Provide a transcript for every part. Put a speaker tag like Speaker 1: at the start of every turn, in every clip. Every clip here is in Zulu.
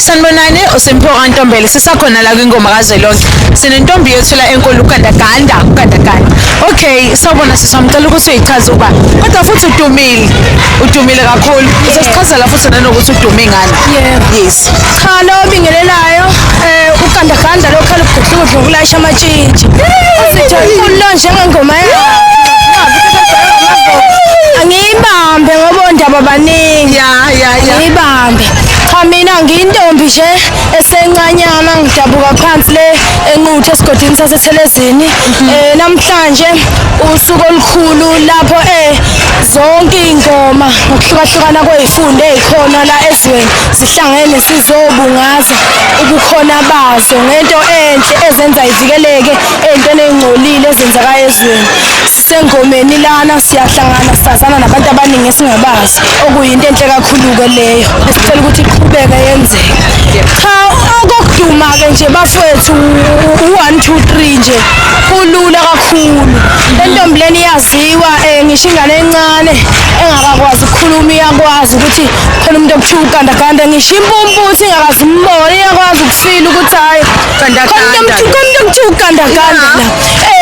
Speaker 1: Sanibonani, uSimphiwe kaNtombela, sisakhona la kwingoma kazwelonke. Sinentombi yethu la enkulu uGandaganda, uGandaganda. Okay, sawubona sisi wami, ngicela ukuthi uyichaze uba. Kodwa futhi udumile, udumile kakhulu. Uzosichazela futhi nanokuthi udume ngani.
Speaker 2: Yebo.
Speaker 1: Yes.
Speaker 2: Cha lo obingelelayo ugandaganda lo khala ubugudlugudlu ngokulayisha amatshitshi. Sithi ulo njengengoma yakhe. Angiyibambe ngoba ondaba baningi.
Speaker 1: Ya.
Speaker 2: Ngiyibambe. Cha mina ngiyintombi nje esencanyana ngidabuka phansi le eNquthu esigodini saseThelezini. Namhlanje usuku olukhulu lapho zonke iy'ngoma ngokuhlukahlukana kwey'funda ey'khona la ezweni zihlangene sizobungaza ubukhona bazo ngento enhle ezenza ivikeleke ey'ntweni ey'ngcolile ezenzekayo ezweni. Sisengomeni lana siyahlangana sazana nabantu abaningi esingabazi okuyinto enhle kakhulu-ke leyo esicela ukuthi iqhubeke yenzeke. Cha okokuduma-ke nje bafowethu u-1 2 3 nje kulula kakhulu. Le ntombi lena iyaziwa ngisho ingane encane engakakwazi ukukhuluma iyakwazi ukuthi khona umuntu okuthiwa ugandaganda ngisho impumputhe ingakaze imbone iyakwazi ukufila ukuthi hhayi
Speaker 1: Gandaganda.
Speaker 2: khona umuntu okuthiwa ugandaganda la.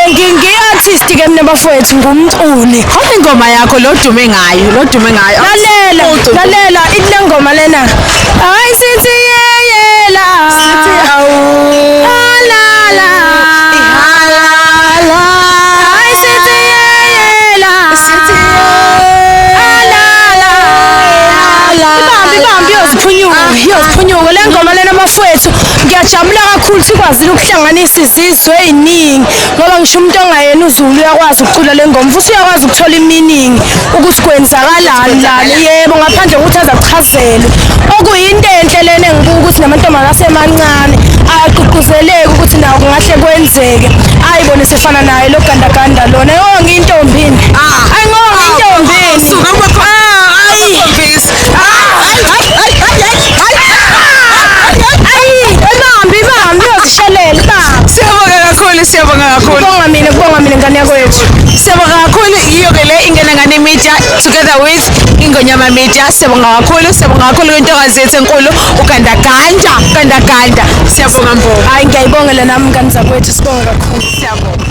Speaker 2: Ngiyi-artist ke mina bafowethu ngumculi.
Speaker 1: Khona ingoma yakho lo dume ngayo, lo dume ngayo.
Speaker 2: Lalela, lalela ithi le ngoma lena. Hayi sithi yeyela.
Speaker 1: Sithi awu.
Speaker 2: Alala.
Speaker 1: Ihalala.
Speaker 2: Hayi sithi yeyela.
Speaker 1: Sithi
Speaker 2: Alala. Ibambe ibambe iyoziphunyuka, iyoziphunyuka le ngoma lena bafowethu. Ngiyajabula kakhulu sikwazile ukuhlanganisa izizwe ey'ningi ngoba ngisho umuntu ongayena uZulu uyakwazi ukucula le ngoma futhi uyakwazi ukuthola iminingi ukuthi kwenzakalani lana. Yebo, ngaphandle kokuthi aze achazelwe. Okuyinto enhle lena engibuka ukuthi namantombazane asemancane ayagqugquzeleka ukuthi nawo kungahle kwenzeke ayibone sefana naye lo gandaganda lona. Ngoba ngiyintombini. Ayi ngoba ngiyintombini.
Speaker 1: Suka kuba
Speaker 2: Ayi. Ayi, ibambe ibambe iyozishelela ibambe.
Speaker 1: Siyabonga kakhulu, siyabonga kakhulu.
Speaker 2: Kubonga mina, kubonga mina ngane yakwethu.
Speaker 1: Siyabonga kakhulu yiyo ke le Ingene Ngane Media together with Ingonyama Media. Siyabonga kakhulu, siyabonga kakhulu kwintokazi yethu enkulu uGandaganda, Gandaganda. Siyabonga Mbobo.
Speaker 2: Hayi ngiyayibongela nami ngane zakwethu, sibonga kakhulu.
Speaker 1: Siyabonga.